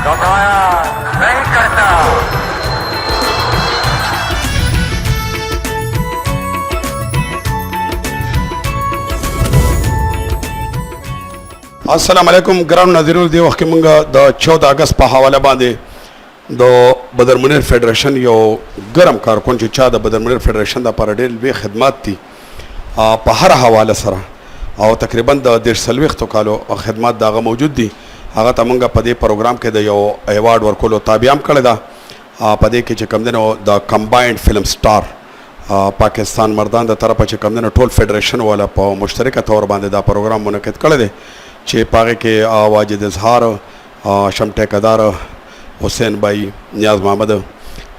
घबराया नहीं करता। السلام علیکم ګران ناظرینو، دی وخت کې مونږ د 14 اگست په حواله باندې د بدر منیر فدریشن یو ګرم کارکون چې چا د بدر منیر فدریشن د لپاره ډېر لوی خدمات دي په هر حواله سره او تقریبا د 43 کالو خدمات دغه موجود دي، هغه ته مونږ په دې پروګرام کې د یو ایوارډ ورکولو تابیا هم کړې ده. په دې کې چې کوم دی نو د کمباینډ فلم سټار پاکستان مردان د طرفه چې کوم دی نو ټول فدریشن والا په مشترکه تور باندې دا پروګرام منعقد کړی دی چې په هغې کې واجد اظهار، شم ټیکدار، حسین بای، نیاز محمد،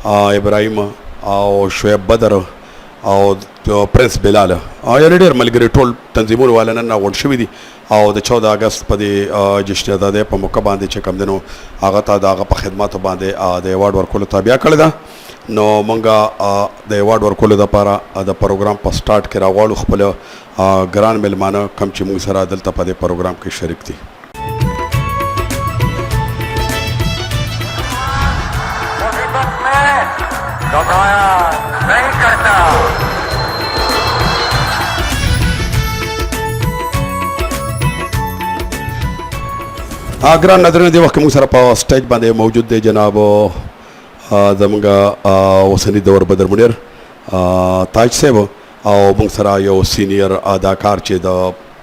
ابراهیم او شعیب بدر او پرنس بلال یعنې ډېر ملګري ټول تنظیمونو والا نن راغونډ شوي دي او د 14 اګست په دې جشن ازادۍ په موقع باندې چې کوم دی نو هغه ته د هغه په خدماتو باندې د ایوارډ ورکولو تابیا کړې ده. نو مونږ د ایوارډ ورکولو دپاره د پروګرام په سټارټ کې راغواړو خپل ګران مېلمانه کوم چې مونږ سره دلته په دې پروګرام کې شریک دي. मुसीबत में घबराया नहीं करता। ګران ناظرینو، دې وخت کې موږ سره په سټیج باندې موجود دی جناب زمونږ اوسني دور بدر منیر تاج صاحب او موږ سره یو سینیر اداکار چې د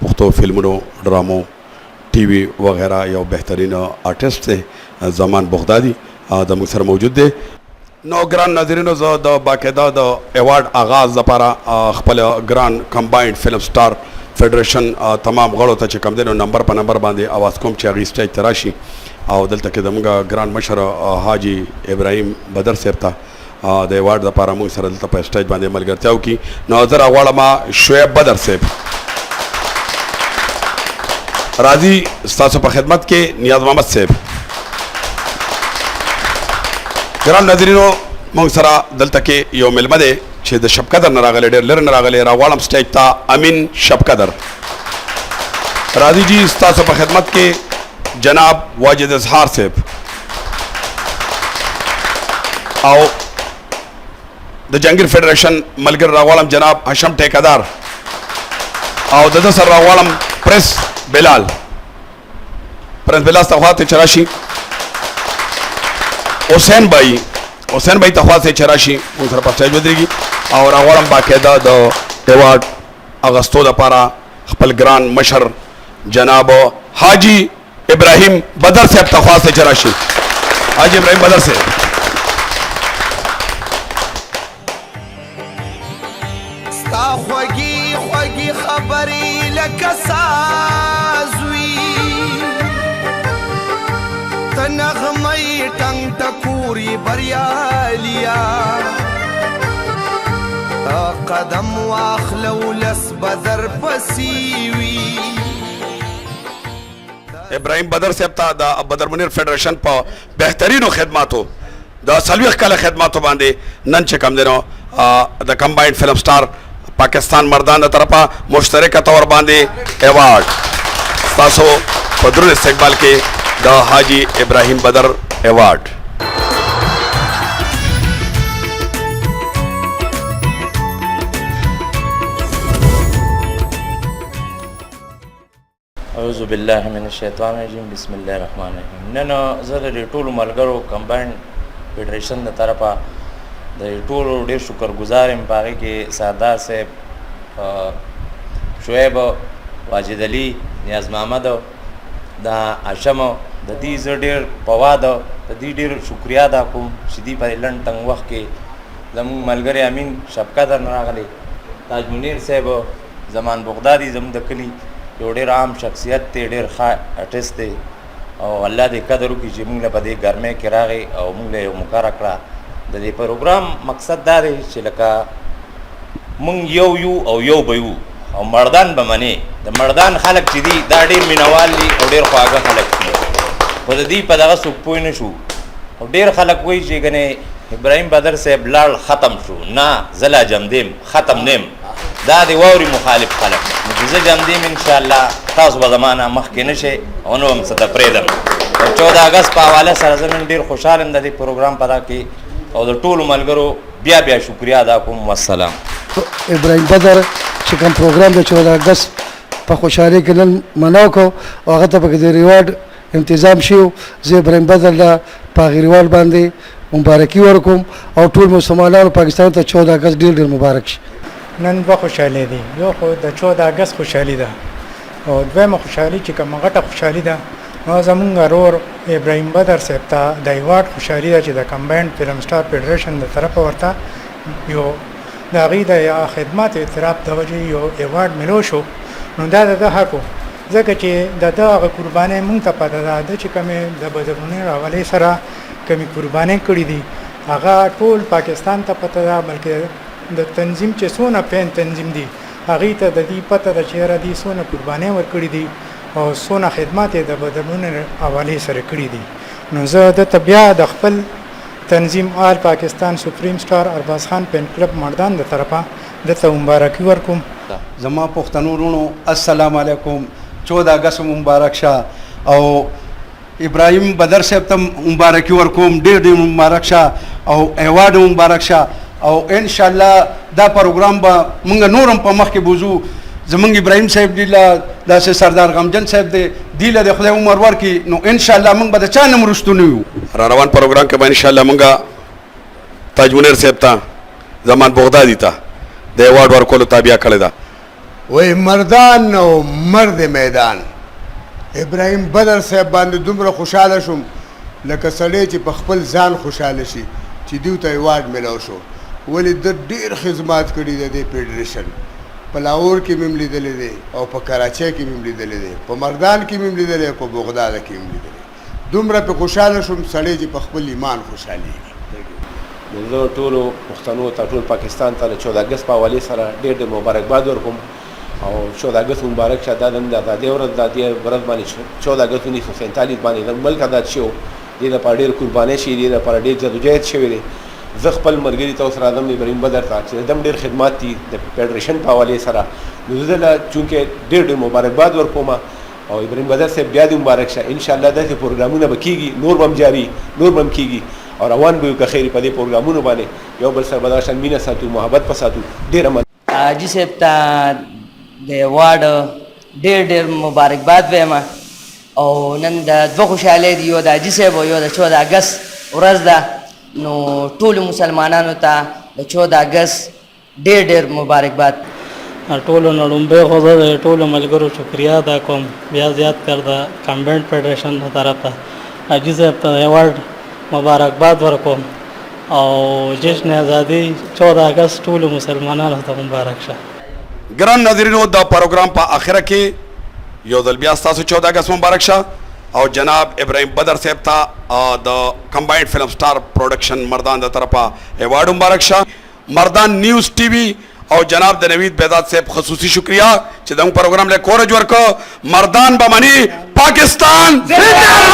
پښتو فلمونو، ډرامو، ټي وي وغیرہ یو بهترین آرټیست دی، زمان بغدادي د موږ سره موجود دی. نو ګران ناظرینو، زه د باقاعده د ایوارډ آغاز لپاره خپل ګران کمباینډ فلم سټار فدریشن تمام غړو ته چې کوم دی نو نمبر په نمبر باندې اواز کوم چې هغوی سټیج ته راشي او دلته کې زموږ ګران مشر حاجي ابراهیم بدر صاحب ته د ایوارډ لپاره موږ سره دلته په سټیج باندې ملګرتیا وکړي. نو زه راغواړم شعیب بدر صاحب راځي ستاسو په خدمت کې نیاز محمد صاحب. ګران ناظرینو، موږ سره دلته کې یو مېلمه دی چې د شبقدر نه راغلی، ډېر لرې نه راغلی. راغواړم سټیج ته امین شبقدر راځي جی. ستاسو په خدمت کې جناب واجد اظهار صاحب او د جنګیر فدریشن ملګری راغواړم جناب هشم ټیکدار او د ده سره راغواړم پرنس بلال. پرنس بلال ستا خوا ته چې راشي، حسین بای، حسین بای ته خوا ته چې راشي، موږ سره په سټیج ودرېږي او راغواړم باقاعده د ایوارډ اغستو دپاره خپل ګران مشر جناب حاجي ابراهیم بدر صاحب ته خوا ته چې راشي، حاجي ابراهیم بدر صاحب. ستا خوږې خوږې خبرې لکه ساز وي، ته نغمه یې ټنګ ټکور یې بریالیا، قدم واخله ولس به درپسې وي. ابراهیم بدر صاحب ته د بدر منیر فدریشن په بهترینو خدماتو د 40 کاله خدماتو باندې نن چې کوم دی نو د کمباینډ فلم سټار پاکستان مردان د طرفه مشترکه طور باندې ایوارډ ستاسو په درون استقبال کې د حاجي ابراهیم بدر ایوارډ. اعوذ بالله من الشیطان الرجیم، بسم الله الرحمن الرحیم. نن زه د دې ټولو ملګرو کمباینډ فدریشن د طرفه د دې ټولو ډېر شکرګزار یم. په هغې کې سردار صاحب، شعیب، واجد علي، نیاز محمد، دا هاشم، د دې زه ډېر په واده د دې ډېر شکریا ادا کوم چې دوی په لنډ تنګ وخت کې زموږ ملګری امین شبقدر نه راغلی، تاج منیر صاحب، زمان بغدادي زموږ د کلي یو ډېر عام شخصیت دی، ډېر ښه آرټیست دی او الله دې قدر وکړي چې موږ له په دې ګرمۍ کې راغی او موږ له یو موقع راکړه. د دې پروګرام مقصد دا دی چې لکه موږ یو یو او یو به یو او مردان به منې. د مردان خلک چې دي دا ډېر مینوال دي او ډېر خواږه خلک دي، خو د دې په دغه څوک پوه نه شو او ډېر خلک وایي چې ګنې ابراهیم بدر صاحب لاړ ختم شو. نه، زه لا جمدیم، ختم نیم. دا د واوري مخالف خلک، نو چې زه جمدیم انشاءالله تاسو به زما نه مخکې نه شئ او نه به هم څه ته پرېږدم. د 14 اګست په حواله سره زه نن ډېر خوشحال یم د دې پروګرام په دا کې او د ټولو ملګرو بیا بیا شکریا ادا کوم. والسلام. ابراهیم بدر چې کوم پروګرام د 14 اګست په خوشحالۍ کې نن مناو کو او هغه ته پکې د ریوارډ انتظام شو، زه ابراهیم بدر له په هغې ریوارډ باندې مبارکي ورکوم او ټول مسلمانانو پاکستان ته 14 اګست ډېر ډېر مبارک شي. نن دوه خوشحالي دي، یو خو د 14 اګست خوشحالي ده او دویمه خوشحالي چې کومه غټه خوشحالي ده نو زمونږ ورور ابراهیم بدر صاحب ته د ایوارډ خوشحالي ده چې د کمباینډ فلم سټار فدریشن د طرفه ورته یو د هغوی د خدمات اعتراف د وجې یو ایوارډ ملو شو. نو دا د ده حق و، ځکه چې د ده هغه قربانۍ مونږ ته پته ده، ده چې کومې د بدرمنیر حوالې سره کومې قربانۍ کړې دي هغه ټول پاکستان ته پته ده، بلکې د تنظیم چې څونه فین تنظیم دي هغوی ته د دې پته ده چې یاره دوی څونه قربانۍ ورکړې دي او څونه خدمات یې د بدرمنیر حوالې سره کړي دي. نو زه ده ته بیا د خپل تنظیم آل پاکستان سپریم سټار ارباز خان فین کلب مردان د طرفه ده ته مبارکي ورکوم. زما پښتنو وروڼو السلام علیکم، 14 اګست مبارک شه او ابراهیم بدر صاحب ته مبارکي ورکوم، ډېر ډېر مبارک شه او ایوارډ مبارک شه او ان شاء الله دا پروګرام به مونږ نور هم په مخ کې بوزو. زمونږ ابراهیم صاحب دی له داسې سردار غمجن صاحب دی، دی له د خدای عمر ورکړي، نو ان شاء الله مونږ به د چا نه وروستو نه یو. را روان پروګرام کې به ان شاء الله مونږ تاج منیر صاحب ته زمان بغدادي ته د ایوارډ ورکولو تابیا کړې ده. وای مردان او مرد میدان ابراهیم بدر صاحب باندې دومره خوشاله شوم لکه سړی چې په خپل ځان خوشاله شي چې دیو ته ایوارډ ملاو شو، ولې ده ډېر خدمات کړي د دې فدریشن. په لاهور کې مې هم لیدلی دی او په کراچۍ کې مې هم لیدلی دی، په مردان کې مې هم لیدلی او په بغداد کې مې هم لیدلی. دومره پې خوشاله شوم سړی چې په خپل ایمان خوشحالېږي. نو زه ټولو پښتنو ته، ټول پاکستان ته د 14 اګست په حوالې سره ډېر ډېر مبارکباد ورکوم او 14 اګست مبارک شه. دا زموږ د ازادۍ ورځ ده. دې ورځ باندې 14 اګست 1947 باندې زموږ ملک ازاد شو. دې لپاره ډېر قربانۍ شوې، دې لپاره ډېر جدوجهد شوی دی. زه خپل ملګري ته اوس راځم ابراهیم بدر ته چې د ده هم ډېر خدمات دي د فدریشن په حوالې سره، نو زه له چونکې ډېر ډېر مبارکباد ورکوم او ابراهیم بدر صاحب بیا دې مبارک شه. ان شاء الله داسې پروګرامونه به کېږي، نور به هم جاري، نور به هم کېږي او روان به یو که خیر. په دې پروګرامونو باندې یو بل سره به دغه شان مینه ساتو، محبت به ساتو. ډېره مننه. حاجي صاحب ته د ایوارډ ډېر ډېر مبارکباد وایم او نن د دوه خوشحالۍ دي، یو د حاجي صاحب او یو د 14 اګست ورځ ده. نو ټولو مسلمانانو ته د 14 اګست ډېر ډېر مبارکباد. ټولو نه ړومبی خو زه د ټولو ملګرو شکریا ادا کوم، بیا زیات کر د کمباینډ فدریشن له طرفه حاجي صاحب ته ایوارډ مبارکباد ورکوم او جشن ازادي 14 اګست ټولو مسلمانانو ته مبارک شه. ګران ناظرینو، دا پروګرام په اخره کې یو ځل بیا ستاسو 14 اګست مبارک شه او جناب ابراهیم بدر صاحب ته د کمباینډ فلم سټار پروډکشن مردان د طرفه ایوارډ مبارک شه. مردان نیوز ټي وي او جناب د نوید بیداد صاحب خصوصي شکریا چې دغه پروګرام له کورج ورکو. مردان به منی پاکستان زنده.